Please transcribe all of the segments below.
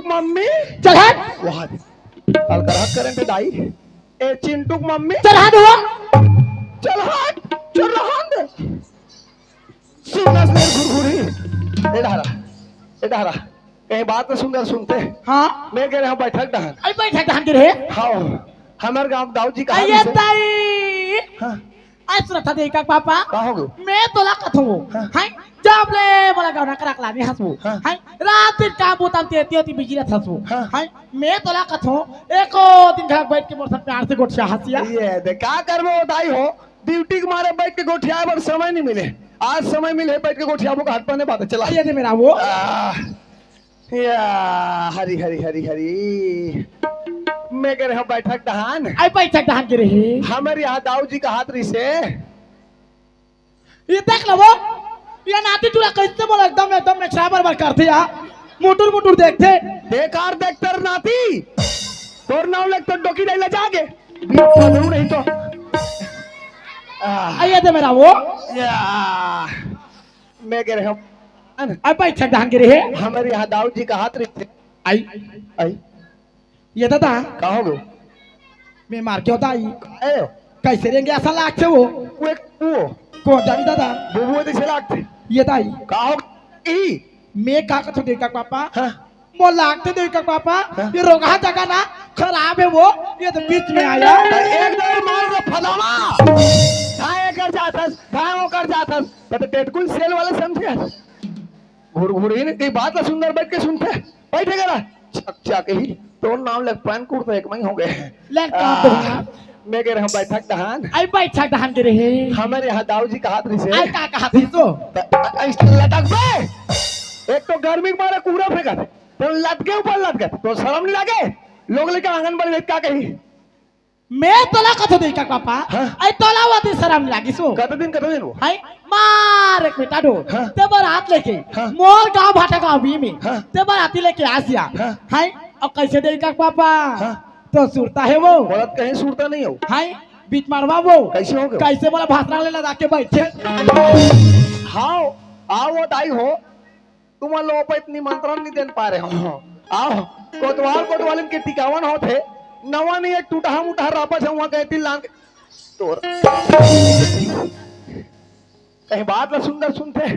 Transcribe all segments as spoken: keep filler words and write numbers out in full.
Mummy. चल हट। वाह रे। अलकरहा करंट दाई। ए चिंटू के मम्मी। चल हट हो। चल हट। चल रहन दे। सुनस मेर घुरघुरी। ए डहरा। ए डहरा। कहीं बात तो सुंदर सुनते। हाँ। मैं कह रहे हँव बैठक डहन। अरे बैठक डहन के रहे। हाँ। हमर गाँव दाऊ जी कहा अरे से? ताई। हाँ। अरे सुनत हस देविका के पापा। का हो गयो? मैं तोला कथों। हाँ। हैं? जब ले मोला गौना करा के लाने हस वो। हाँ। हैं? रात दिन काम बूता म एती ओती बिजी रहत हस वो। हाँ। हैं? मैं तोला कथों, एको दिन घर बैठ के मोर संग प्यार से गोठियाहस या। ये दे, का करबो दाई हो? ड्यूटी के मारे बैठ के गोठियाए बर समय नहीं मिले। आज समय मिले, बैठ के गोठियाबो का हट पाने बात है, चला। ये दे मेर वो। आह। या, हरी, हरी, हरी, हरी। मैं कह रहे हँव बैठक डहन। अरे बैठक डहन के रहे। हमर यहाँ दाऊ जी कहात रहिसे। ये देख लो वो, ये नाती टूरा कैसे मोला एकदम, एकदम मेछरा बर बर करथे या, मुटुर मुटुर देखथे। बेकार देखथे रे नाती, तोर नाम लेके तो डोकी नहीं ले जाके। बीच में नहीं तो। आह। अरे ये दे मेर वो। या। मैं कह रहे हँव, अरे बैठक डहन के रहे। हमर यहाँ दाऊ जी कहात रहिसे। आई। आई। ये दादा। का हो गयो? मैं मर गेंव दाई। ए। कैसे रेंगे अइसन लागथे वो? वो एक वो। कोन जानी दादा? बुबुआ जइसे लागथे। ये दाई। का हो गई? मैं का कथों देविका के पापा? हाँ। मोर लागथे देविका के पापा, हाँ? ये रोगहा जगह ना खराब हे वो, ये तो बीच में आया। एक दाई मार दे फलावा। धाए एकर जाथस, धाए ओकर जाथस, त डेटकुल सेल वाले समझे। घुरघुरी ने कहीं बात ला सुंदर बैठ के सुनथे, बैठे करा। चक चक ही, तोर नाम ले पैन कुर्ता एक मही हो गए। ले, का आह, तो है? मैं कह रहे हँव बैठक डहन। अरे बैठक डहन के रहे। हमर यहाँ दाऊ जी कहात रहिसे। अरे का कहात रहिसे तो? त-, अ-, अ-, लटक बे। एक तो गर्मी के मारे कूड़ा फेंकत, तो लटके ऊपर लटकत, तो शर्म नहीं लागे? लोग लेके आंगन बड़ी का कही? मैं तोला कथों देविका के पापा, हाँ? अरे तोला वो दिन शर्म नहीं लागिस वो। कत दिन, कत दिन वो? हैं? मार एक बेटा डो। हाँ? ते बरात लेके, हाँ? मोर गाँव भाटा गाँव भी में, हाँ? ते बराती लेके आस या। हाँ? हैं? अउ कैसे देविका के पापा? हाँ? तो सुरता हे वो। बोलत कहीं सुरता नहीं हो। हैं? बीच मड़वा वो। कैसे हो गयो? कैसे मोला भाषण ले लदा के बैठे? हाँ, आओ दाई हो। तुमन लोग पे निमंत्रण नहीं देन पाए रहे हँव। आओ, कोतवाल कोतवालिन के टिकावन होथे। नवा नहीं है, टूटहा मुटहा रापा झउहा गए दिल लान के। तोर। कहीं बात ला सुंदर सुनथे।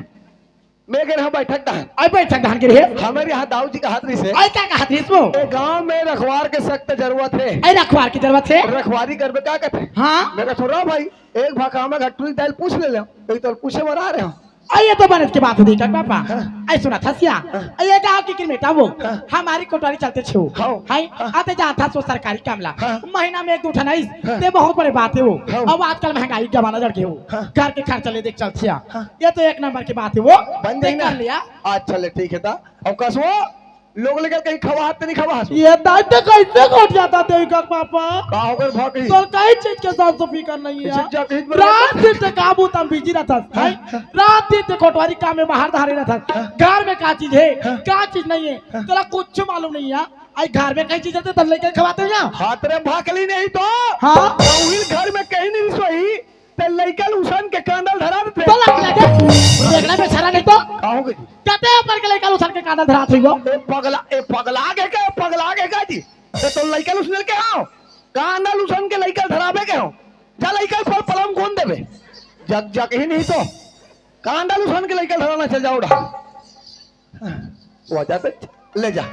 मैं कह रहे हँव बैठक डहन। अरे बैठक डहन के रहे। हमर यहाँ दाऊ जी कहात रहिसे। अरे का कहात रहिसे वो? ए गाँव में रखवार के सख्त जरूरत हे। अरे रखवार के जरूरत हे। रखवारी करबे का कथे? हाँ। मैं कथों रह भाई, एक भकामा घट्टू दाई ल पूछ ले ले। एक तो पूछे बर आ रहे हँव। अरे ये तो बनेच के बात हो देविका के पापा। हाँ। अरे सुनत हस या। हाँ। अरे ये गाँव के किरमेटा वो। हाँ। हमर कोटवारी चलथे छो। हाँ। हैं? हाँ। अउ ते जानत हस वो सरकारी काम ला। हाँ। महीना में एक दू ठन आइस। हाँ। ते बहुत बड़े बात हे वो। हाँ। अब आजकल महंगाई के जमाना चढ़ गे वो। हाँ। घर के खर्चा ले दे के चलथे या। हाँ। ये तो एक नंबर के बात हे वो। बन जाही ते ना। कर लिया। अच्छा ले ठीक हे त। अउ कसो लोग लेकर कहीं खवाहस ते नहीं खवाहस? ये दाई ते कैसे गोठियाथस देविका के पापा? का हो गए भौकली? तोर कहीं चीज के साफ सफाई कर नहीं हे। चीज क्या कहीं पर रात दिन ते काम बूता म बिजी रहथस, हाँ, हैं? हाँ। रात दिन ते कोटवारी काम में बाहर धारे रहथस। हाँ। घर में का चीज हे, हाँ। का चीज नहीं हे, हाँ। तोला कुछ मालूम नहीं हे। अरे घर में कहीं चीज रहथे त लइका ल खवाते हो या? हाथ रे भौकली नहीं तो। हाँ। वही घर में कहीं नहीं सोही। ते लइका ल उसन के कांदा ल धरा देथे। तो लग लगे। देखना बेचारा नहीं तो। का हो गई? कते पर के लइका ल उसन के कांदा ल धरा थी वो। ए पगला, ए पगला गे का, पगला गे का जी? ते तो लइका ल उसन के आओ। कांदा ल उसन के लइका ल धराबे के हो। जा लइका ल पर पलम कौन देबे? जग जग ही नहीं तो। कांदा ल उसन के लइका ल धराना चल जाओ डा। वजह से ले जा।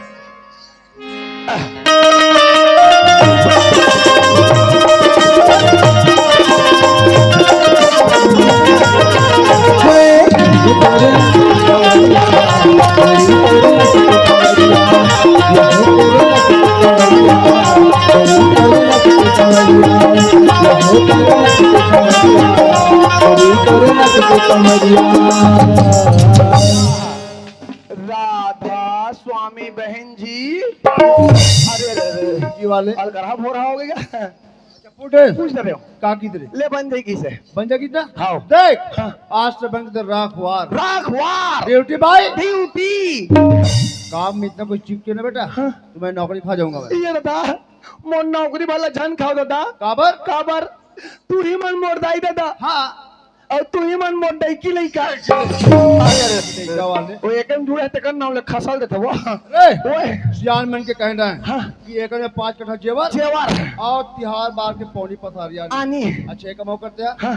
राधा स्वामी बहन जी। अरे, अरे, अरे। ये वाले। अलगरहा भोरहा हो गया। अच्छा, फुट। पूछ रहे हो। का कित रे? ले बन जाई किसे? बन जाई कितना? हाँ। देख, हाँ। आज से बन के राखवार। राखवार। ड्यूटी बाय। ड्यूटी। काम में इतना कोई चिपके ना बेटा। हाँ। तो मैं नौकरी खा जाऊंगा मैं। ये दादा, मोर नौकरी वाला जान खाओ दादा। काबर? काबर? तू ही मन मोर दाई दादा। हाँ। अउ तुही मन मोर डइकी लइका। अरे, अरे, लइका वाले। वो एक जुड़े तेकर नाम ले खसल देथे वो। अरे, ओए। सियान मन के कहना है हाँ। कि एक में पाँच कट्ठा जेवर जेवर। और तिहार बार के पौनी पसारिया आनी। अच्छा, एक काम करते हैं। हाँ।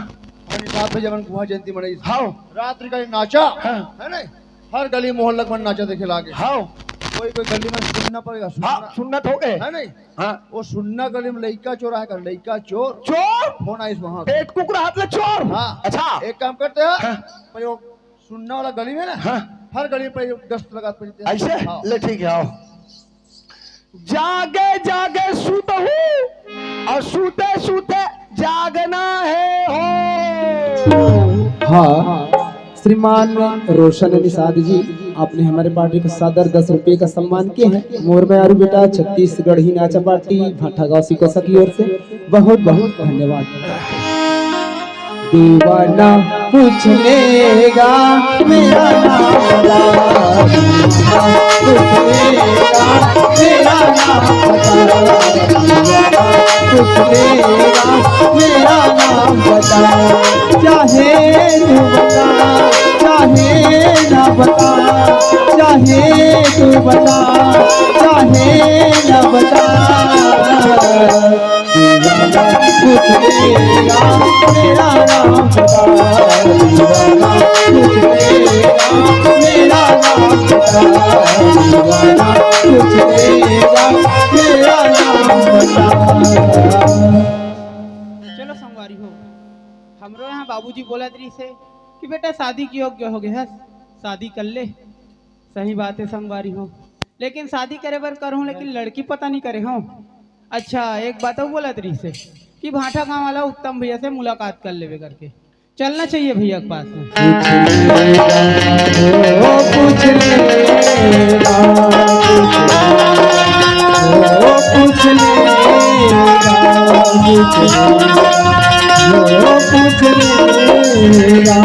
हमन साथ में जवन गुहा जयंती मनाई। हाँ। रात्रि का नाचा। हाँ। है ना? हर गली मोहल्ला मन नाचा देखे लागे। हाँ। कोई, कोई गली में सुन्ना पड़ेगा, सुन्ना। हाँ, सुन्नत हो गए। है नहीं? हाँ। वो सुन्ना गली में लइका चोर आए का, लइका चोर। चोर? फोन आइस वहाँ। पेट कुकुर हाथ ले चोर? हाँ। अच्छा। एक काम करते हैं, हाँ। पर वो सुन्ना वाला गली में ना, हाँ। हर गली पे गश्त लगा देते हैं। ऐसे? हाँ। ले ठीक है, आओ। जागे जागे सूत हूँ और सूते सूते जागना है हो। हाँ, श्रीमान रोशन निषाद जी, आपने हमारे पार्टी को सादर दस रुपये का सम्मान किए हैं। मोर मयारू बेटा, छत्तीसगढ़ी नाचा पार्टी भाटागांव सिकोसा की ओर से बहुत बहुत धन्यवाद। दीवाना पूछ लेगा मेरा नाम बता, दीवाना पूछ लेगा मेरा नाम बता, दीवाना पूछ लेगा मेरा नाम बता। चाहे तू बता, चाहे ना बता, चाहे तू बता, चाहे ना बता। दीवाना पूछ लेगा मेरा नाम बता, दीवाना पूछ लेगा मेरा नाम बता, दीवाना पूछ लेगा मेरा नाम बता। चलो संगवारी हो, हमरो यहाँ बाबूजी बोलत रहिस हे कि बेटा शादी के योग्य हो गए हस, शादी कर ले। सही बात है संगवारी हो, लेकिन शादी करे बर करहूँ, लेकिन लड़की पता नहीं करे हो। अच्छा, एक बात अउ बोलत रहिस हे कि भाटागांव वाला उत्तम भैया से मुलाकात कर लेबे करके। चलना चाहिए भैया के पास में। पूछ लेगा, ओ पूछ लेगा, ओ पूछ लेगा, ओ पूछ लेगा,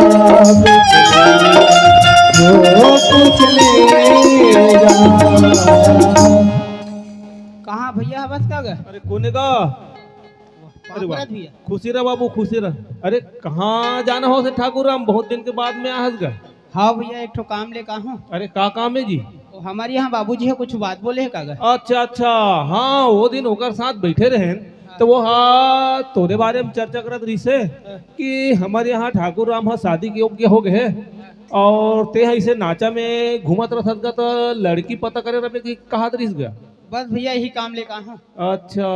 ओ पूछ लेगा। कहाँ भैया हवस का गा? अरे कोने का? अरे वाह। भैया। खुशी रह बाबू, खुशी रह। अरे कहाँ जाना हो से ठाकुर राम, बहुत दिन के बाद में आहस गा। हाँ भैया, एक ठो काम ले का हूँ। अरे का काम है जी? वो हमारे यहाँ बाबूजी है, कुछ बात बोले है का गा? अच्छा अच्छा, हाँ वो दिन ओकर साथ बैठे रहे तो वो हा तोरे बारे में चर्चा करत रहिस हे कि हमारे यहाँ ठाकुर राम हा शादी के योग्य हो गए हे और ते हा इसे नाचा में घूमत रहत गा तो लड़की पता करे रहे कि कहत रहिस गा। बस भैया यही काम ले का हूँ। अच्छा,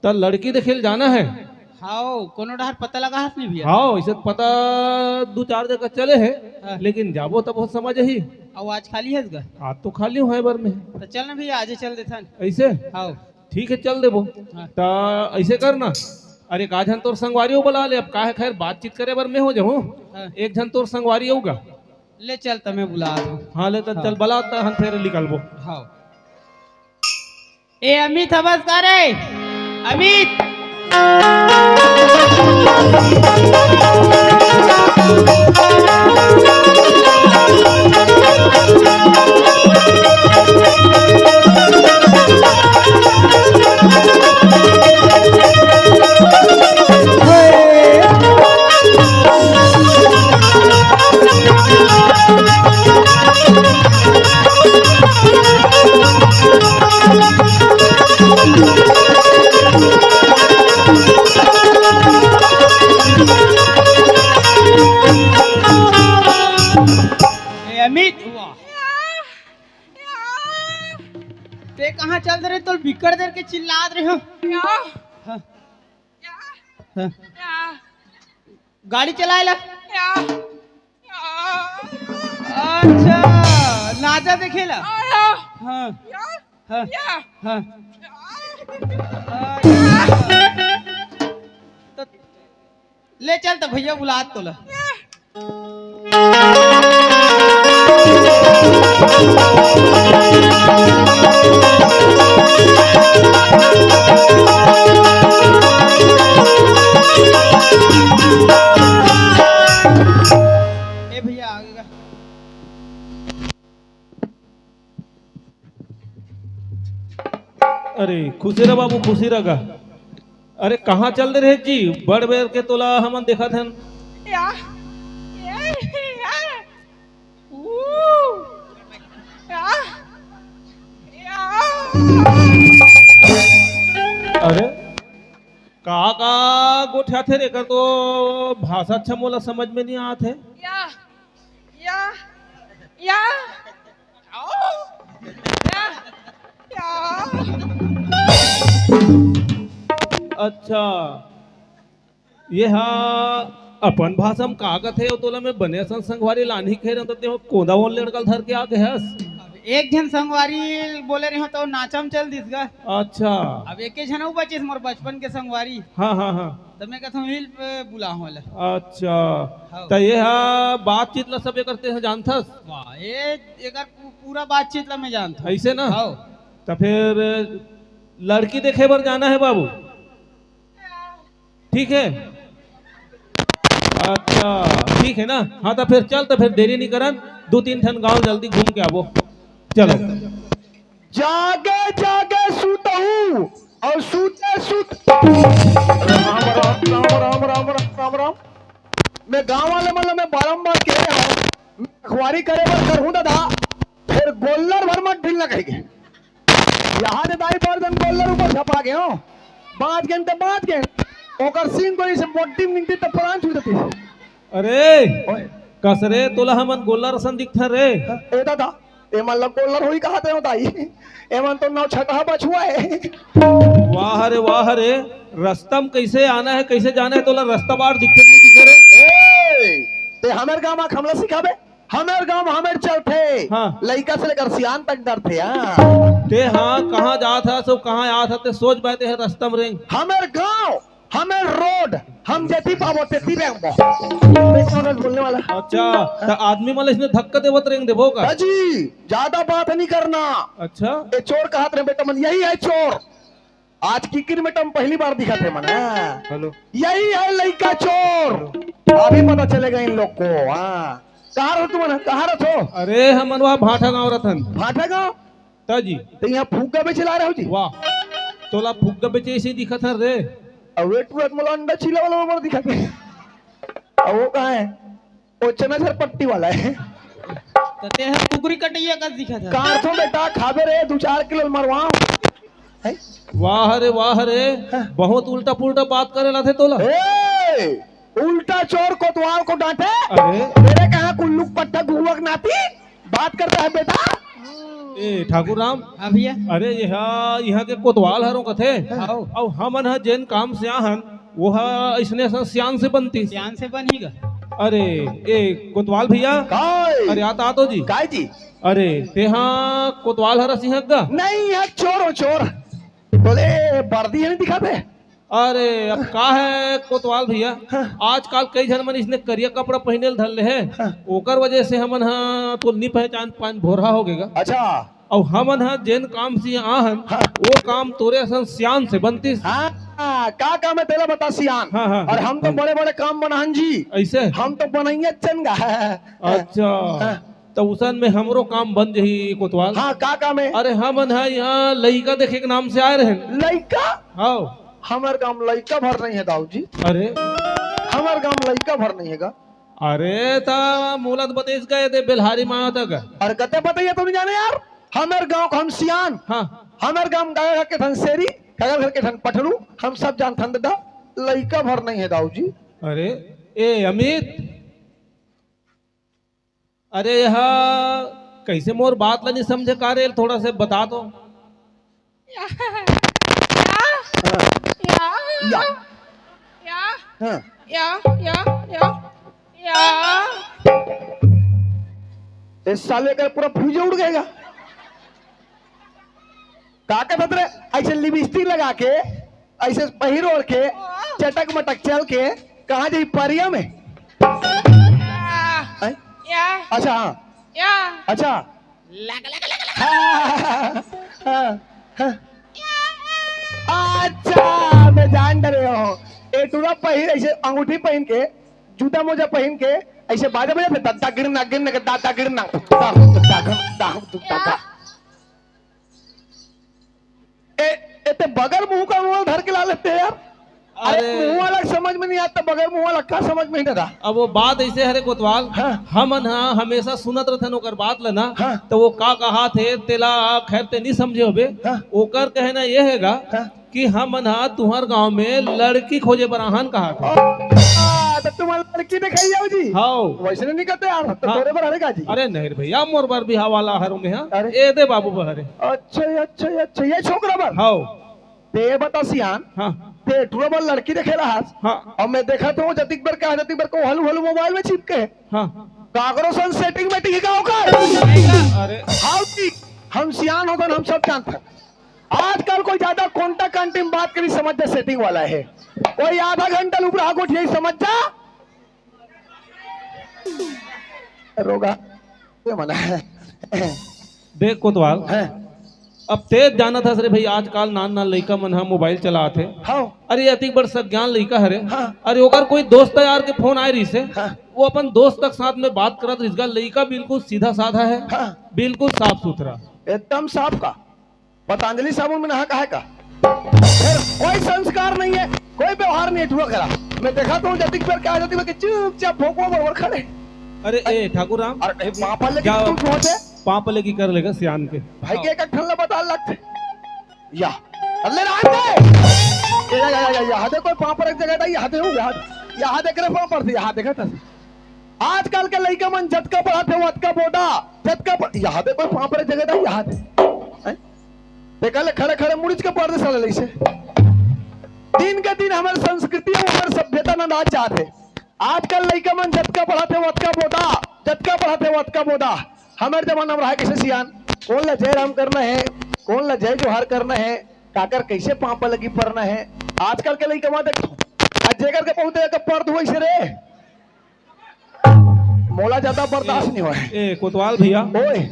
त लड़की देखे ल जाना है? हाओ, कोनो डहर पता लगा हस नहीं भैया? हाओ, इसे पता दू चार जगह चले है, हाँ। लेकिन जाबो तब बहुत समझ ही। अउ आज खाली है इसका? आज तो खाली हूँ बर में। तो चल ना भैया, आज ही चल देथन। ऐसे? हाओ। ठीक है, चल देबो। हाँ। त ऐसे कर ना, अरे एक आध झन तोर संगवारी हो बुला ले, अब का है खैर बातचीत करे बर में हो जाऊँ, हाँ। एक झन तोर संगवारी होगा। ले चल, तमें बुला दूँ। हाँ, ले त हाँ। चल बुला, त हम फिर निकलबो। हाँ। ए अमित, हवस का रे? अमित। ए, अमित, वाह। ते कहाँ चल दे रहे? तो बिकट देर के चिल्लात रहे हो। हाँ। हाँ। गाड़ी चलाए ला। अच्छा, नाचा देखे ला। हाँ। हाँ। हाँ। अच्छा। तो ले चल त भैया बुलात तोला। ए भैया, आगे का। अरे खुशी रह बाबू, खुशी रह गा। अरे कहाँ चल दे रहे जी? बड़ बेर के तोला हमन देखत हन। या, या, या, ऊ, या, या। अरे, का, का गोठियाथे रे? एकर तो भाषा अच्छा मोला समझ में नहीं आत हे। या, या, या, या, या। अच्छा, ये हा अपन भाषा में का कथे? अउ तोला मैं बने असन संगवारी लानही कहे रहूं, त तें कोदा ओन लड़कल धर के आ गए हस। अब एक झन संगवारी बोले रहे हो, तो नाचा में चल दिस गा। अच्छा। अब एक झन अउ बचिस मोर बचपन के संगवारी। हाँ, हाँ, हाँ। त मैं कहता हूँ, हिल पे बुला हूँ ला। अच्छा। हाँ। त ये हा बातचीत ला सब एकर तें हा जानथस? वाह, ये एकर पू-, पूरा बातचीत ला मैं जानता हूँ। ऐसे ना? हाँ। त फिर लड़की देखे बर जाना है बाबू? ठीक है, अच्छा, ठीक है ना। हाँ, तो फिर चल, तो फिर देरी नहीं करन, दो तीन ठन गांव जल्दी घूम के आबो। चलो। जागे जागे सुतहूँ और सुते सुत राम राम राम राम राम राम राम राम। मैं गांव वाले मन ला मैं बारंबार कह रहा हूँ, मैं रखवारी करे बर करहूँ दादा, फिर गोल्लर भर मत ढीलना कहेंगे। यहाँ ले दाई बर जन गोल्लर ऊपर झपा गए हो। बाँच गेन ते बाँच गेन। ओकर सींग गोली से मोटी मिनटी ते प्राण छूट देती। अरे, ओए। कस रे, तोला हमन गोल्लर असन दिखथन रे। ए दादा, ए मन ला गोल्लर होई कहात रहे हो दाई। ए मन तो नौ छटहा बछुआ है। वाह रे, वाह रे, रस्ता में कैसे आना है, कैसे जाना है, तोला रस्ता बाट दिखथे कि नहीं दिखे रे? ए, ते हमर गाँव में हमला सिखाबे? हमर गांव में हमर चलथे। हाँ। लइका से लेकर सियान तक डरथे, हाँ। ते हाँ, कहाँ जात हस अउ कहाँ आत हस, ते सोच बाय ते ह रस्ता में रेंग। हमर गांव, हमर रोड, हम जेती पाबो तेती रेंगबो। बेटा रोज बोलने वाला। अच्छा, त आदमी मन ल इसने धक्का देवत रेंग देबो का? हाँ जी, ज्यादा बात नहीं करना। अच्छा। ये चोर कहत रहे बेटा मन, यही है चोर। आज की किरमिट में पहली बार दिखत हे मन, हाँ। हेलो। यही है लइका चोर। अभी पता चलेगा इन लोग को, हाँ। कहाँ रहो तुमन? कहाँ रहो? अरे, हमन वहाँ भाटा गाँव रथन। भाटा गाँव? त जी। त यहाँ फुग्गा बेचे ला रहे हो जी? वाह, तोला फुग्गा बेचे ऐसे दिखत हन रे। अउ वे टूरत मोला अंडा चीला वाला मोर दिखत हे। अउ वो कहाँ है? ओ चना झरपट्टी वाला है। त ते ह कुकरी कटैया कस दिखत हे। काटो बेटा, खाबे रे, दू चार किलो मरवाओ। हैं? वाह रे, वाह रे, हाँ। बहुत उल्टा पुल्टा बात करे लाथे तोला। ए, उल्टा चोर कोतवाल को डांटे। अरे। तेरे कहाँ कुल्लू पट्टा गुरुआ के नाती बात करता है बेटा। ए ठाकुर राम। हाँ भैया। अरे, ये हा, यहाँ के कोतवाल हरो कथे। हाँ। अउ हमन ह जेन काम से आहन, वो हा अइसने असन सियान से बनती। सियान से बनही गा। अरे, ए कोतवाल भैया। काय? अरे, आता, आतो जी। काय जी? अरे, तेहा कोतवाल हरस इहाँ गा? नहीं, यहाँ चोर हो, चोर। बोले, बर्दी है, नहीं दिखाते? अरे, अब का है कोतवाल भैया, हाँ। आजकल कई झन मन इसने करिया कपड़ा पहिने ल धर ले हे, हाँ। ओकर वजह से हमन हा तो नी पहचान पान, भोरहा हो गेगा। अच्छा। अउ हमन हा जेन काम से आहन, हाँ। वो काम तोरे असन सियान से बनतिस। हाँ, का काम है तेला बता सियान। हाँ, हाँ, और हाँ, हम तो हाँ। बड़े-बड़े काम बनाहन जी। ऐसे? हम तो बनइया चन गा। अच्छा। हाँ। त उसन में हमरो काम बन जही कोतवाल। हाँ, का काम है? अरे, हमन ह यहाँ लइका देखे के नाम से आए रहेन। लइका? हाँ। हमर गाँव लइका भर नहीं है दाऊ जी। अरे। हमर गाँव लइका भर नहीं है गा। अरे, त मोला त बतेस गए दे बेलहारी माया तक। अरे, कते बताइए तो नहीं जाने यार। हमर गाँव के हम सियान। हाँ। हमर गाँव में गाय घर के ठन शेरी, खगर घर के ठन पठरू, हम सब जानथन दादा। लइका भर नहीं है दाऊ जी। अरे, ए अमित, अरे, यह कैसे मोर बात ला नहीं समझे का रे? थोड़ा से बता तो। या, या, या, या। या, हाँ। या, या, या, या। इस साले का पूरा फ्यूज उड़ गएगा। का कहत रे? ऐसे लिपस्टिक लगा के, ऐसे पहिर ओढ़ के, चटक मटक चल के, कहाँ जाई परिया में? या। हैं? या। अच्छा, हाँ। या। अच्छा। लग, लग, लग, लग। हाँ, हाँ, हाँ, हाँ। अच्छा, मैं जान डरे हो। ए टूरा पहिर, ऐसे अंगूठी पहन के, जूता मोजा पहन के, ऐसे बाजा बजाते, दा, दा, गिरना, गिरना, दा, दा, गिरना, दा, दा, दा, दा, दा, दा। ए, ए, ते बगर मुंह का मुंह धर के ला लेते हैं यार। अरे, अरे। मुंह वाला समझ में नहीं आता, बगैर मुंह वाला का समझ में ही ना रहा। अब वो बात ऐसे हरे कोतवाल, हाँ। हमन हा हमेशा सुनत रथन ओकर बात ल ना, हाँ। तो वो का कहा थे, तेला खैर ते नहीं समझे होबे। हाँ। ओकर कहना ये हैगा हाँ। कि हमन हा तुहर गांव में लड़की खोजे बर आहन कहा थे। आ, तो तुम्हार लड़की देखाई जाओ जी। हाँ। वैसे नहीं कहते यार, तो हाँ। तोरे बर हरे का जी? अरे नहीं रे भैया, मोर बर बिहाव वाला हर में हाँ। अरे। ए दे बाबू बर हरे। अच्छा, अच्छा, अच्छा, ये छोकरा बर? हाँ। ते बता सियान, हाँ। ते टूरा बर लड़की देखे ला हस। हाँ। और मैं देखा तो जतिक बर का, जतिक बर को हलू हलू मोबाइल में चिपके है। हाँ। काकरो सन सेटिंग में टिकी का ओकर? अरे। हाँ जी, हम सियान होतन, हम सब जानथन। आजकल कोई ज्यादा कोंटा कांटी में बात करी, समझ जा सेटिंग वाला है। कोई आधा घंटा लुबरा गोठिया समझ जा। रोगा, ये मना है। देख कोतवाल, हैं। अब तेज जानत हस रे भाई, आजकल नान नान लइका मन ह मोबाइल चलात हे। हाँ। अरे, अतिक बड़ सज्ञान लइका हरे। हाँ। अरे, ओकर कोई दोस्त यार के फोन आए रहिस हे। हाँ। वो अपन दोस्त तक साथ में बात करत रहिस गा। लइका बिल्कुल सीधा साधा है, हाँ। बिल्कुल साफ सुथरा। एकदम साफ का? पतंजलि साबुन में नहा का है का? फिर कोई संस्कार नहीं है, कोई व्यवहार नहीं है, टूरा करा। मैं देखा तो हूँ, जतिक बेर क्या जतिक बेर के चुपचाप भोंकवा बरोबर खड़े। अरे, ए, ठाकुर राम। अरे, कहीं पापा लेके क्या तू पहुंचे? पापा लेके कर लेगा सियान के। भाई के एक ठल्ला बता लगते। या। अल्ले रात दे। या, या, या, या, या, दे कोई पापा एक जगह था, या दे हो, या, या दे करे पापा थे, या देखा था। आजकल के लइका मन जतका पढ़त हे, ओतका बोदा, जतका पढ़-, यहाँ दे कोई पाँव परे जगह दा, यहाँ दे। हैं? देखा ले, खड़े खड़े मुड़िच के पढ़ दे साले लइसे। दिन के दिन हमर संस्कृति अउ हमर सभ्यता नंदात जात हे। आजकल लइका मन जतका पढ़त हे, ओतका बोदा, जतका पढ़त हे, ओतका बोदा। हमर जमाना में रहा कइसे सियान, कोन ला जय राम करना हे, कोन ला जय जोहार करना हे, काकर कइसे पाँव पलगी परना हे। आजकल के लइका मन देखो, आज जेकर के बहुत जगह के पर्द होइसे रे, मोला ज्यादा बर्दाश्त नहीं होय। ए, कोतवाल भैया। ओए।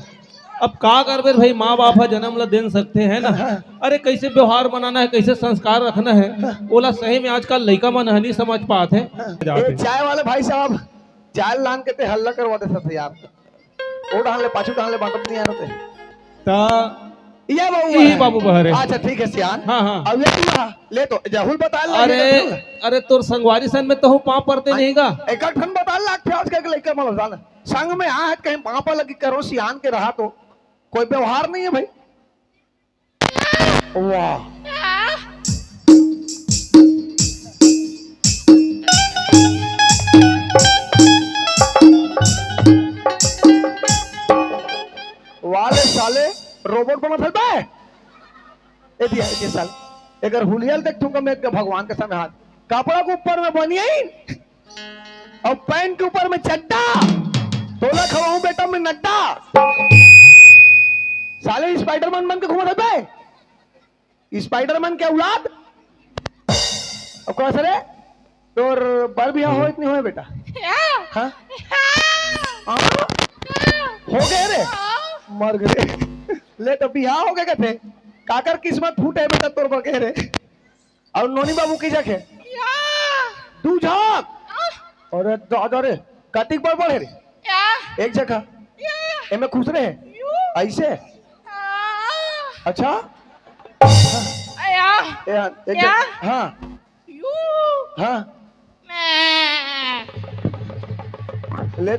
अब का करबे भाई, माँ बाप ह जन्म ला दे सकथे, है ना? हाँ। अरे, कैसे व्यवहार बनाना है, कैसे संस्कार रखना है, हाँ। ओला सही में आजकल लइका मन ह नहीं समझ पात हे। हाँ। जात ए, हे। चाय वाले भाई साहब, चाय लान के ते हल्ला करवा दे सकथे यार। ओ डाहन ले, पाछू डाहन ले बांटत नहीं आ रहे। ता ये बाबू यही है। बाबू बहरे। अच्छा, ठीक है सियान। हाँ, हाँ। अब ये तू रहा। ले तो, जहुल बता ला, अरे, ये तो। अरे, तोर संगवारी सन में तहु पाँव परते नहीं गा। एक ठन बता ला, आज के लइका मन जान। संग में आ, कहीं पाँव पर लगी करो, सियान के रहा तो। कोई व्यवहार नहीं है भाई। वाह। वाले साले, रोबोट बनत हे बे। ए दिया, ए दिया साले। एकर हुलिया ल देख दूंगा मैं, भगवान के सामने हाथ। कपड़ा के ऊपर में बनियाइन। अउ पैंट के ऊपर में चड्डा, तोला खवाऊं बेटा मैं नड्डा। साले स्पाइडरमैन बन के घूमत हे बे, स्पाइडरमैन के औलाद। अब कहा सरे, तोर बर बिहाव होय कि नहीं होय बेटा? या। हाँ? या। हाँ? या। हो गए रे? हाँ। मर गए। ले तो बिहाव हो गए कहते, काकर किस्मत फूटे बेटा तोर बर कहे रे। अउ नोनी बाबू कई झक हे? या। दू झक? आ। अरे दादा रे, कतिक बड़ बड़ हे रे? या। एक झक हे? या। एमे खुसरे हे? यू। ऐसे? आ। अच्छा? या। ए, हाँ, एक या। झक, हाँ। यू। हाँ। मैं। ले।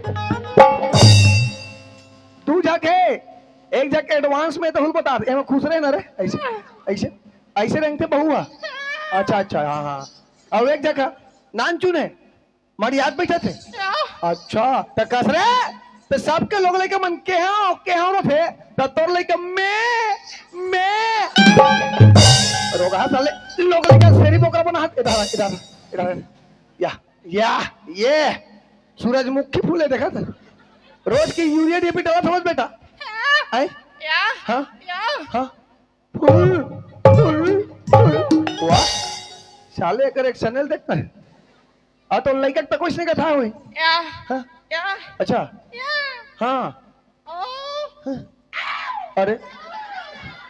दू झक हे, एक झक advance में तो हुल बता दे, एमे खुसरे हे ना रे, ऐसे, ऐसे, ऐसे रेंगथे बहू हा। अच्छा, अच्छा, हाँ, हाँ। अउ एक झक हा, नानचुन हे, मड़ियात बैठत हे। अच्छा, त कस रे, त सबके लोग लइका मन के हाँ, के हाँ रथे, त तोर लइका मैं, मैं। रोगहा साले, लोग लइका सेरी बोकरा बना हाथ, इधर, इधर, इधर। या, या, ये सूरजमुखी फूल हे, देखा था? रोज की यूरिया डीएपी डालत हवस बेटा? हैं? या। हाँ? या। हाँ? फूल, फूल, फूल। वाह, साले एकर एक चैनल देखता है। आ तो लइका तक कुछ नहीं कथा हुई। या। हाँ? या। अच्छा। या। हाँ। ओ। अरे,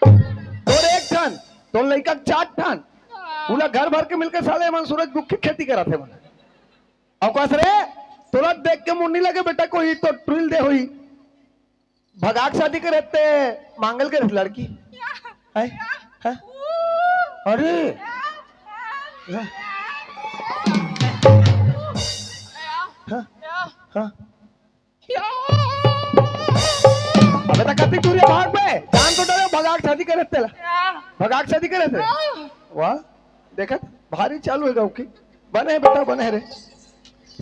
तोर एक ठन, तोर लइका चार ठन। हाँ। पूरा घर भर के मिलके साले मन सूरजमुखी खेती करत हे मन। अउ कस रे, तोला देख के मुन्नी लगे बेटा, कोई तो ट्रिल दे होई। भगाक शादी करे ते मांगल करे लड़की। हैं? हैं? अरे। हाँ? हाँ? अबे तो कति दूर है, भाग बे। जान तो डरे, भगाक शादी करे तेला। भगाक शादी करे तेला। वाह, देखत भारी चालू है गाँव की। बने है बेटा, बने है रे।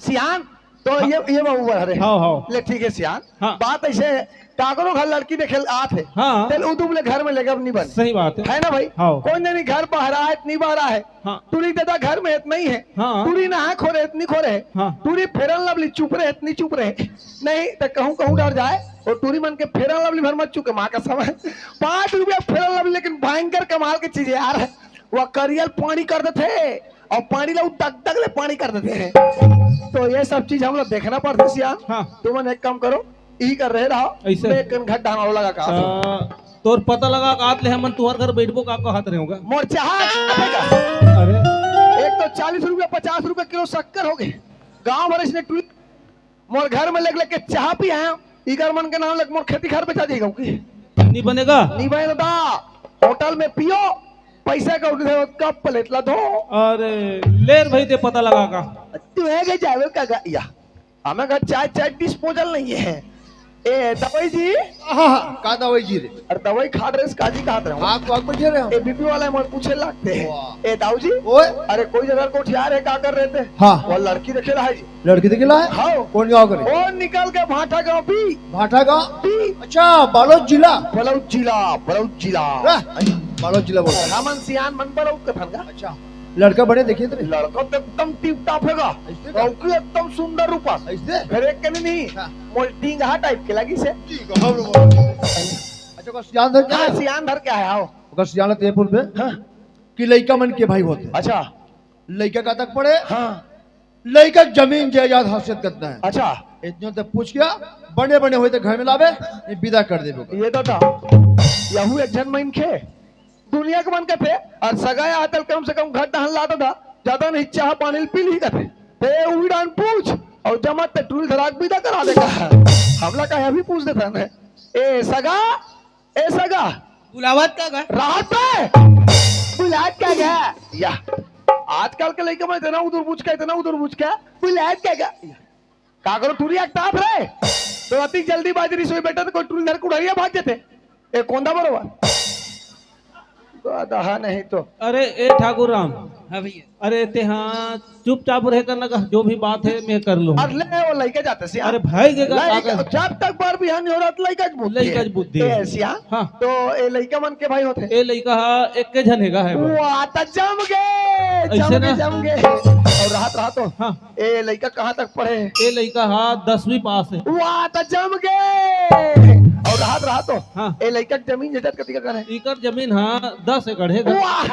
सियान, तो ये, ये बाबू बड़ा रे। हाँ, हाँ। ले ठीक है सियान। हाँ। बात ऐसे, काकरो घर लड़की देखे आत है। हाँ। तेल उदुम ले घर में लेके अब नहीं बन। सही बात है। है ना भाई? हाँ। कोई नहीं, घर बहरा है, नहीं बहरा है। हाँ। टूरी दादा घर में है, नहीं है। हाँ। टूरी नहा खोरे है, नहीं खोरे है। हाँ। टूरी फेरन लवली चुप रहे, नहीं चुप रहे। नहीं तो कहूँ कहूँ डर जाए। और टूरी मन के फेरन लवली भर मत चुके, माँ का समय। पाँच रुपया फेरन लवली, लेकिन भयंकर कमाल की चीज है यार। वह करियल पानी कर देते हैं और पानी ला डग डग ले पानी कर देते हैं। तो ये सब चीज हम लोग देखना पड़ते सियान। हाँ। तुमन एक काम करो, यही कर रहे रहो। ऐसे? मैं एक घट डालने वाला का आ, तोर पता लगा का आत ले हमन तुहर घर बैठबो का कहत रहे होगा। मोर चाहा का? अरे। एक तो चालीस रुपया, पचास रुपया किलो शक्कर हो गए। गांव भर इसने टूट, मोर घर में लग लग के चाहा पी आया। इकर मन के नाम लग मोर खेती घर बेचा जाएगा की? नहीं बनेगा। नहीं बने दादा, होटल में पियो, पैसा का उठे, कप प्लेट ला धो। अरे, ले रे भाई, ते पता लगा का। तू है के जावे का गा-, या। हमें घर चाय, चाय डिस्पोजल नहीं है। ए, दवाई जी। हाँ, हाँ, का दवाई जी रे? अरे दवाई खा रहे, काजी खात रहे हो। आग, आग बैठे रहे हो। ए, बीपी वाला है, मोर पूछे लागते हैं। वाह। ए, दाऊ जी। ओए। अरे कोई जगह को ठिया रहे, का कर रहे थे? हाँ। वो लड़की देखे ला है जी। लड़की देखे ला है? हाँ। कौन गाँव करे? वो निकल के भाटा गाँव भी। भाटा गाँव? भी। अच्छा, बालोद जिला। बालोद जिला, बालोद जिला। वाह, बालोद जिला बोल। हमन सियान मन बालोद कथन का। अच्छा। लड़का बड़े देखिए तेरे। लड़का तो एकदम टिप टॉप हैगा। ऐसे का? लड़की एकदम सुंदर रूपा। ऐसे? फिर एक कनी नहीं। हाँ। मोल टींगहा टाइप के लगी से। टींगहा रूपा। अच्छा, ओकर सियान धर क्या हाँ, है? सियान धर क्या है, आओ। ओकर सियान तेपुर पे। हाँ। कि लइका मन के भाई होते। अच्छा। लइका का तक पढ़े? हाँ। लइका जमीन जायदाद हसियत कतना है? अच्छा। इतने तक पूछ गया, बने बने होए तो घर में लावे, ये विदा कर देबो। ये दादा, यहू एक झन मनखे दुनिया के मन कथे, और सगाई आतल कम से कम घर डहन लाता था, ज्यादा नहीं चाह पानी पी ली कथे। ते उही डान पूछ, और जमा ते टूल धराक विदा करा देगा। हमला कहे अभी पूछ देता ना। ए सगा, ए सगा। बुलावत का गा? राहत पे। बुलावत का गा? या। आजकल के लइका मन इतना उदुर बुझ के, इतना उदुर बुझ के, बुलावत का गा? या। का करो, टूरी अकतात रे? तो अति जल्दीबाजी रही सोई बेटा, तो कोई टूरी धर कुड़हरिया भाग जाते। ए, कोंदा बरोबर। गधा नहीं तो। अरे, ए ठाकुर राम। हाँ भैया। अरे, तेहा चुपचाप रहे करना का, जो भी बात है, मैं कर लूँ। अरे, ले, वो लइका जाते से। अरे, भाई के का लइका, का जब तक बार बिहान नहीं हो रहा, तो लइका ज बुद्धि लइका है। ज बुद्धि है। ए, सिया, हाँ। तो ए लइका मन के भाई होते। ए लइका हा, एक के झन हेगा है वो। वाह, त जम गए, ऐसे जम गए, ना? जम गए। और राहत, राहत हो। हाँ। ए लइका कहाँ तक पढ़े? ए लइका हा दसवीं पास है। वाह, त जम गए। और राहत, राहत हो। हाँ। ए लइका के जमीन जायदाद कतिका कन है? इकर जमीन हा दस एकड़ है। वाह।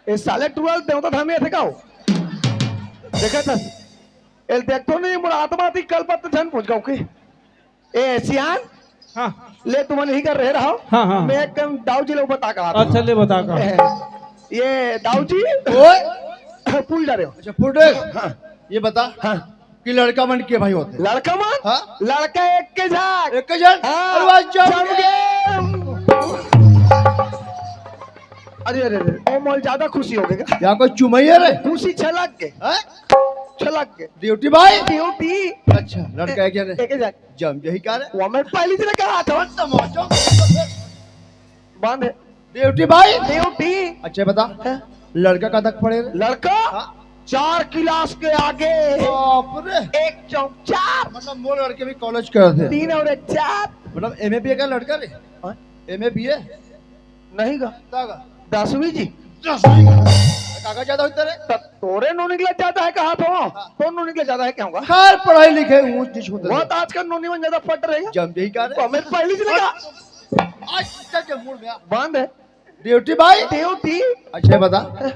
ए साले टूरा ल देवता धामी आथे का हो? देखत हस? एल देखतो नहीं, मोर आत्मा ती कल पत्त झन पहुंच गाँव के। ए सियान, हाँ। ले तुमन ही कर रहे रहो। हाँ, हाँ। मैं एक कन दाऊ जी लोग बता का आता हूँ। अच्छा, ले बता का। ए, ये दाऊ जी। ओए। पूछ डारे हो। अच्छा, पूछ डारे। हाँ। ये बता। हाँ। कि लड़का मन के भाई होते। लड़का मन? हाँ। लड़का एक के झाक। एक के झाक? हाँ। अरे वाह, जम जम गए। गए। अरे, अरे, अरे, ओ मोल ज्यादा खुशी हो गई। या कोई चुमैया रे? खुशी छलक गए। हाँ? छलक गए। ड्यूटी भाई? ड्यूटी। अच्छा, लड़का है क्या रे? एक के झाक। जम यही का रे? वो मैं पहली दिन कहा था। मत तो मौजो। बंद है। ड्यूटी भाई? ड्यूटी। अच्छा, बता। हाँ? लड़का कहाँ तक पढ़े रे? लड़का? हाँ? चार क्लास के आगे। बाप रे। एक चौक चार। मतलब, मोर लड़के भी कॉलेज करते हैं। तीन और एक चार। मतलब, एमए बीए का लड़का रे? हाँ? MA BA? नहीं गा। का गा? दसवीं जी। दसवीं का। कागज ज्यादा होता रे? त तोरे नोनी के लिए ज्यादा है कहा तो? हाँ। तो नोनी के लिए ज्यादा है क्या होगा? खैर, पढ़ाई लिखाई ऊंच नीच होता वो है। तो आजकल नोनी में ज्यादा पट रही है। जम यही का रे? तो हमें पहली से लगा। आज तक के मूड में आ। बंद है। ड्यूटी भाई? ड्यूटी। अच्छा, बता। हाँ।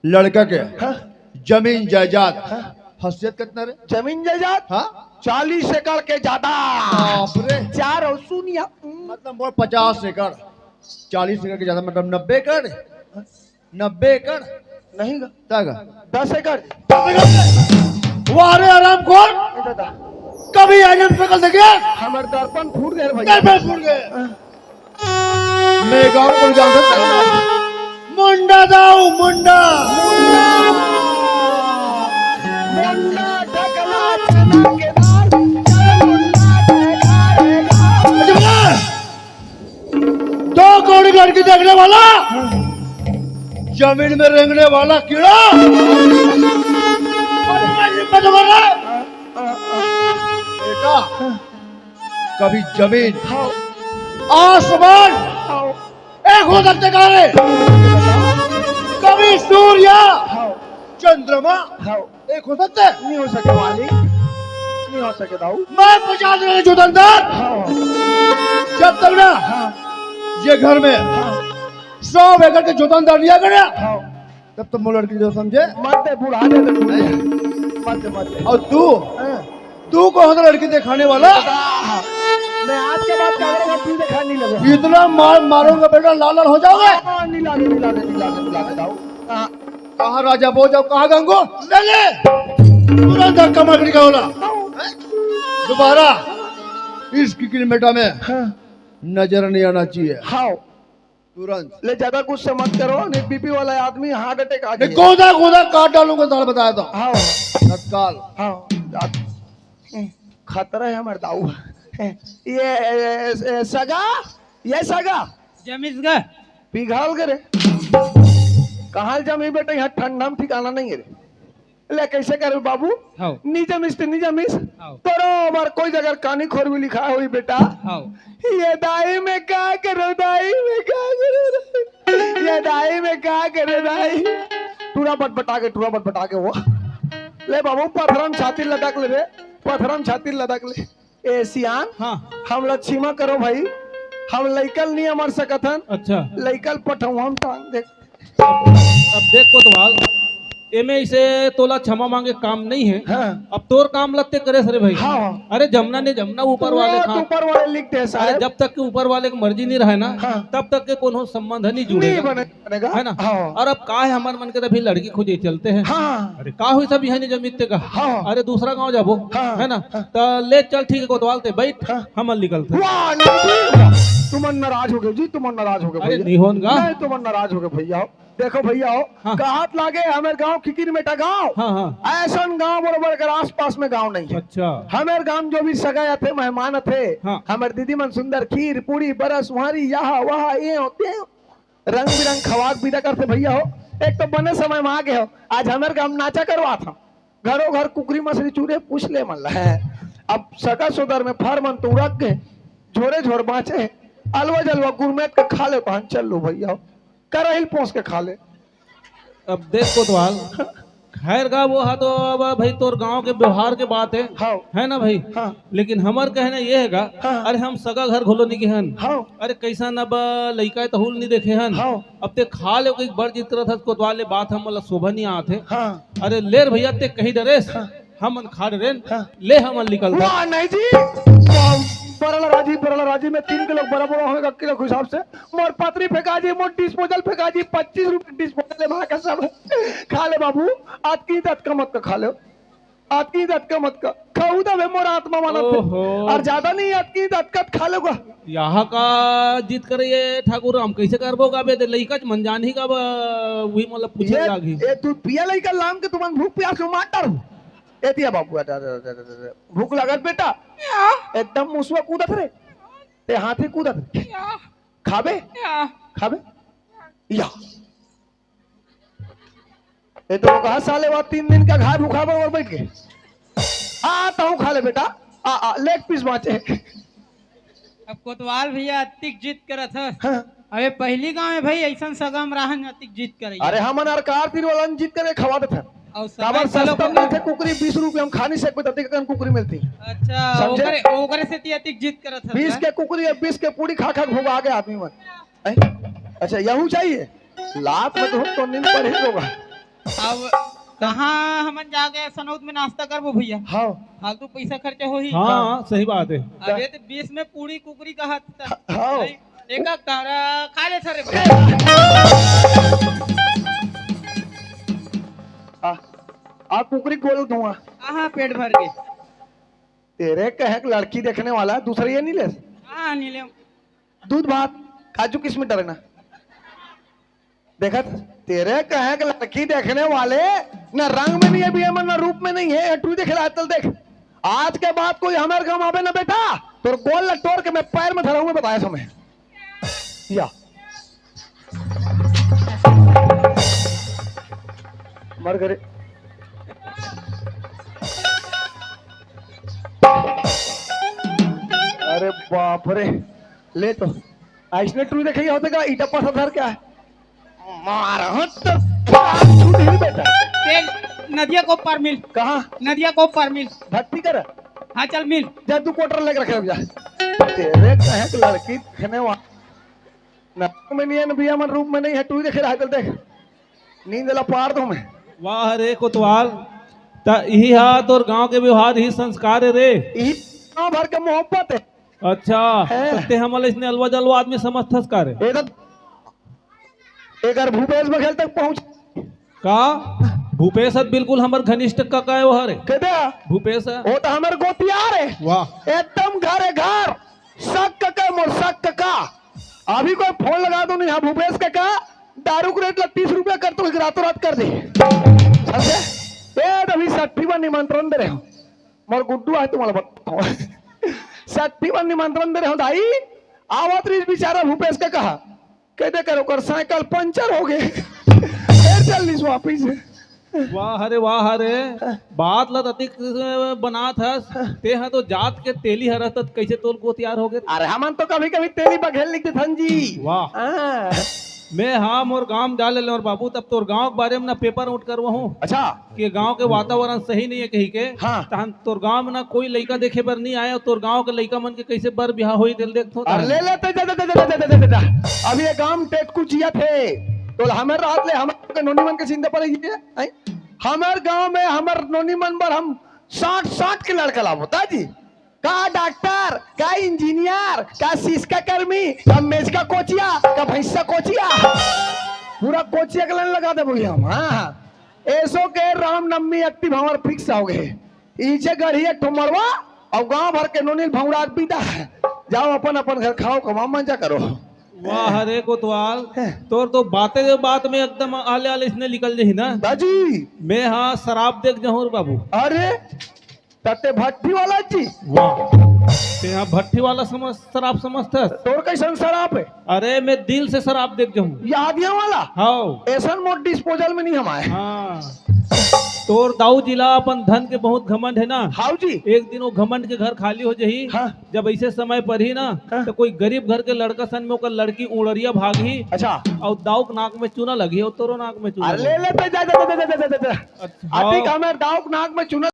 लड़का के हाँ। जमीन जायदाद हाँ। हसियत कितना रे? जमीन जायदाद? हाँ। चालीस एकड़ के ज्यादा। बाप रे। चार और शून्य। मतलब, मोर पचास एकड़। चालीस एकड़ के ज्यादा, मतलब, नब्बे एकड़। नब्बे एकड़। नहीं गा। का गा? दस एकड़। दस एकड़। वाह रे हरामखोर। ए दादा। कभी आईने में शकल देखे? हमर दर्पण फूट गए भैया। दर्पण फूट गए। हाँ। मैं गाँव को जानता था। मुंडा दाऊ, मुंडा। मुंडा। मुंडा ढकला चना के दाल। चल मुंडा ढकला ढकला। अच्छा, बोला। दो कौड़ी लड़की देखने वाला, जमीन में रेंगने वाला कीड़ा। बेटा, कभी जमीन, हाँ। आसमान, हाँ। एक हो सकते कारे। कभी सूर्य, हाँ। चंद्रमा, हाँ। एक हो सकते? नहीं हो सके मालिक, नहीं हो सके दाऊ। मैं पचास रुपए जोतनदार। हाँ। जब तक ना हाँ। ये घर में हाँ। सौ एकड़ के जोतनदार नहीं आ गया, हाँ। तब तो मैं लड़की जो समझे। मत दे, बुढ़ा दे, दे, बुढ़ा दे। मत दे, मत दे। और तू, हाँ। तू कौन सा लड़की दिखाने वाला? मैं आज के बाद क्या करूँगा, तू दिखा नहीं लगा। इतना मार मारूंगा बेटा, लाल लाल हो जाओगे। हाँ, नहीं लागे, नहीं लागे, नहीं लागे, नहीं लागे दाऊ। हाँ। कहाँ राजा बोझ और कहाँ गंगू? चले। तुरंत धक्का मार के निकाल बोला। दोबारा इस किकिर मेटा में हाँ। नजर नहीं आना चाहिए। हाँ। तुरंत। ले, ज्यादा गुस्सा मत करो, नहीं बीपी वाला आदमी हार्ट अटैक आ नहीं, जाए। गोदा गोदा काट डालूंगा, साला बताया था। हाँ। तत्काल। हाँ। खतरा है हमारे दाऊ। ये, ये, ये सगा, ये सगा। जमीस गा। पिघाल के रे। कहाँ जमी बेटा, यहाँ ठंडा में ठिकाना नहीं है रे। ले, कैसे करबे बाबू? हाँ। नी जमीस ते नी जमीस। हाँ। बरोबर कोई जगह कानी खोर भी लिखा हुई बेटा। हाँ। ये दाई में का करो, दाई में का करो, दाई? ये दाई में का करो, दाई? टूरा बटबटा के, टूरा बटबटा के वो। ले बाबू, पथरम छाती लदक ले रे, पथरम छाती लदक ले। ए सियान, हाँ। हम लछिमा करो भाई, हम लइकल नहीं हमार सकत हन। अच्छा। लइकल पठौहम टांग दे। अब देख कोतवाल, एमे इसे तोला क्षमा मांगे काम नहीं है। हाँ। अब तोर काम लगते करे सरे भाई। हाँ, हाँ। अरे जमना ने जमना ऊपर वाले तुरंत था। ऊपर वाले लिख दे अरे साहब। जब तक के ऊपर वाले की मर्जी नहीं रहे ना, हाँ। तब तक के कोनो संबंध नहीं जुड़ेगा। नहीं बने। बनेगा? है ना? हाँ। और अब का है, हमार मन के तो अभी लड़की खोजे चलते हैं। हाँ। अरे का हुई सब यहाँ नहीं जमीते का? हाँ। अरे दूसरा गांव जाबो, हाँ। है ना? हाँ। तो ले चल ठीक है कोतवाल ते बैठ, हाँ। हम निकलते हैं। वाह, नहीं, वाह। तुमन नाराज हो गए जी, तुमन नाराज हो गए अरे भैया। नहीं होन गा। नहीं, तुमन नाराज हो गए भैया। देखो भैया हो, हाँ। कहात लागे हमारे गांव किकिर मेटा गांव। हाँ, हाँ। ऐसन गांव बरोबर अगर आसपास में गांव नहीं है। अच्छा। हमारे गांव जो भी सगा आथे, मेहमान आथे, हाँ। हमारे दीदी मन सुंदर खीर, पूड़ी, बरस, उहारी, यहाँ, वहाँ, ये होते हैं। रंग बिरंग खवाक विदा करथे भैया हो। एक तो बने समय में आ गए हो, आज हमर गांव नाचा करवात हम। घरो घर कुकरी मछली चूरे पूछ ले मन ला। अब सगा सोदर में फर मन तो उड़क गए, झोरे झोर बाँचे, अलवा जलवा गुरमेट के खा ले, तहन चल लो भैया हो, करहिल पोंस के खा ले। अब देख कोतवाल, खैर का वो हा तो अब भाई तोर गांव के व्यवहार के बात है, हाँ। है ना भाई? हाँ। लेकिन हमर कहना ये है का, हाँ। अरे हम सगा घर घलो नहीं गए हन। हाँ। अरे कैसन अब लइका तहुल नहीं देखे हन। हाँ। अब ते खा ले, कोई बड़ जिद करत हस कोतवाल, ले बात हमन ला शोभा नहीं आत है। हाँ। अरे ले रे भैया, ते कही डरेस, हाँ। हमन खा डरेन, हाँ। ले हमन निकल। वाह नहीं जी, वाह, बरला राजी, बरला राजी में तीन किलो बड़ा बड़ा होगा किलो के हिसाब से। मोर पतरी फेंका जी, मोर डिस्पोजल फेंका जी, पच्चीस रुपए डिस्पोजल है वहाँ का सब। खा ले बाबू, आज की दत का मत का खा ले, आज की दत का मत का खाऊ दबे मोर आत्मा मानत है। ओहो। और ज्यादा नहीं, आज की दत का खा लेगा। यहाँ का जीत करे ये ठाकुर, हम कैसे करबो का बे, लइका मन जान ही का बा, वही मतलब पूछे या, लागी। ये तू पिया लइका लाम के तुमन भूख प्यास में मार डारू। ए दिया बाबू, अरे, अरे, अरे, अरे, अरे, भूख लागत बेटा, या। एकदम मुसवा कूदत रे, ते हाथी कूदत रे। या। खाबे? या। खाबे? या। ये तो कहा साले, वहाँ तीन दिन का घाय भूखा बा और बैठ के। आ, तहूँ खा ले बेटा। आ, आ, लेग पीस बाँचे। अब कोतवाल भैया अतिक जिद करत ह। हाँ। अबे पहली गाँव में भाई ऐसन सगा में रहन अतिक जिद करे। अरे हमन अरकार तीर वाला जिद करे खवा देथन। और काबर सगा चलो सस्ता मिलथे कुकरी, बीस रुपया में खा नहीं सकबे, ततिक कन कुकरी मिलती। अच्छा, समझे? ओकरे, ओकरे से ती अतिक जिद करत ह। बीस के कुकरी है, बीस के पूरी खा खा के भुगा गए आदमी मन। हैं? अच्छा, यहू चाहिए? लात में तो, तो नींद पड़ ही होगा। अब कहाँ हमन जाके सनौत में नाश्ता करबो भैया? हाँ। फालतू पैसा खर्चा होही। हाँ, हाँ। सही बात है। अब ये तो बीस में पूरी कुकरी का हाथ था। हाँ। भाई, एक एक तारा खा ले सारे भाई। आ, आ कुकरी गोल धुआं। हाँ, पेट भर के। तेरे कहे के लड़की देखने वाला दूसरा ये नहीं ले। हाँ, नहीं ले। दूध भात, काजू किशमिश डरना। देखत, तेरे कहे के लड़की देखने वाले, ना रंग में नहीं है बिया मन, ना रूप में नहीं है। तू देख रहा, चल देख, आज के बाद कोई हमारे गांव आवे ना बेटा, तोर गोल ला तोड़ के मैं पैर में धराऊंगा, बताया समय। या मर गए। अरे बाप रे, ले तो ऐसने टू देखे होते का, ईटा पत्थर धर क्या है? मारा हूँ तो छूट ही बेटा। तेल नदिया को पार मिल। कहाँ? नदिया को पार मिल। भक्ति कर। हाँ, चल मिल। जा, तू क्वार्टर लेके रखे जा। तेरे कहे कि लड़की देखने वाला, ना में नहीं है, ना बिया मन रूप में नहीं है, तू ही देखे रहा, चल देख। नींद ला पार दो मैं। वाह रे कोतवाल, त इही हा तोर गांव के व्यवहार, इही संस्कार है रे। इही गांव भर के मोहब्बत है। अच्छा, हैं? त ते हमला इसने अलवा जलवा आदमी समझथस का रे? ए तो एकर भूपेश बघेल तक पहुंच। का? भूपेश ह बिल्कुल हमर घनिष्ठ कका है वो हरे। के दे? भूपेश है। वो तो हमर गोतियार है। वाह। एकदम घर है घर। सक कका है मोर, सक कका। अभी कोई फोन लगा दो नहीं, हाँ भूपेश कका, दारू के रेट ला तीस रुपया कर तो रातों रात कर दे। समझे? ए, तो अभी सट्ठी बार निमंत्रण दे रहे हो। मोर गुड्डू आए तुम्हारा बताओ। सट्ठी बार निमंत्रण दे रहे हो दाई। आवत रही बेचारा भूपेश कका कहा, कह दे कर ओकर साइकिल पंचर हो गए। फिर चल लीस वापिस। वाह रे, वाह रे, बात ला ततिक बनात हस। ते ह तो जात के तेली हरस, त कैसे तोल को तैयार हो गए? अरे हमन तो कभी कभी तेली बघेल लिख देथन जी। वाह। हाँ। मैं हाँ मोर गांव जा ले और बाबू, तब तोर गांव के बारे में ना पेपर आउट करवाहूं। अच्छा। कि गांव के वातावरण सही नहीं है कही के। हाँ। तहन तोर गांव में ना कोई लइका देखे बर नहीं आए, तोर गांव के लइका मन के कैसे बर बिहाव होई, तेल देखथो अरे तहन। ले ले, ते, ते, ते, ते, ते, ते, ते, ते, ते। अभी ये गांव टेटकू जिया थे, तो हमर रात ले हमर के नोनी मन के चिंता पड़ेगी, हैं? हमर गांव में हमर नोनी मन बर हम साठ साठ के लड़का लाबो, दाजी। का डॉक्टर, का इंजीनियर, का सिसका कर्मी, का मेजका कोचिया, का भैंसा कोचिया, पूरा कोचिया के लाइन लगा देबो हम। हाँ, हाँ। एसो के रामनवमी अक्ति भावर फिक्स हो गए। इचे गढ़ी एक ठो मरवा और गांव भर के नोनिल भौरा बिदा है। जाओ अपन अपन घर खाओ, कमाओ, मजा करो। वाह रे कोतवाल, हैं। तोर तो बातें जो बात में एकदम आले आले इसने निकल जही ना। दाजी। मैं हाँ शराब देख जहूं रे बाबू। अरे, तते भट्टी वाला जी। वाह। ते हाँ भट्टी वाला समझ, शराब समझथस? तोर कैसन शराब है? अरे, मैं दिल से शराब देख जहूं। यादिया वाला? हाव। ऐसन मोर डिस्पोजल में नहीं हमाए। हाँ। तोर दाऊ जी ला अपन धन के बहुत घमंड है ना? हाव जी। एक दिन वो घमंड के घर खाली हो जही। हाँ। जब ऐसे समय पर ही ना, हाँ। तो कोई गरीब घर के लड़का सन में ओकर लड़की उड़रिया भागही। अच्छा। और दाऊ के नाक में चूना लगही और तोरो नाक में चूना अरे ले लगही। ले, जा, जा, जा। अच्छा। अतिक हमारे दाऊ के नाक में चूना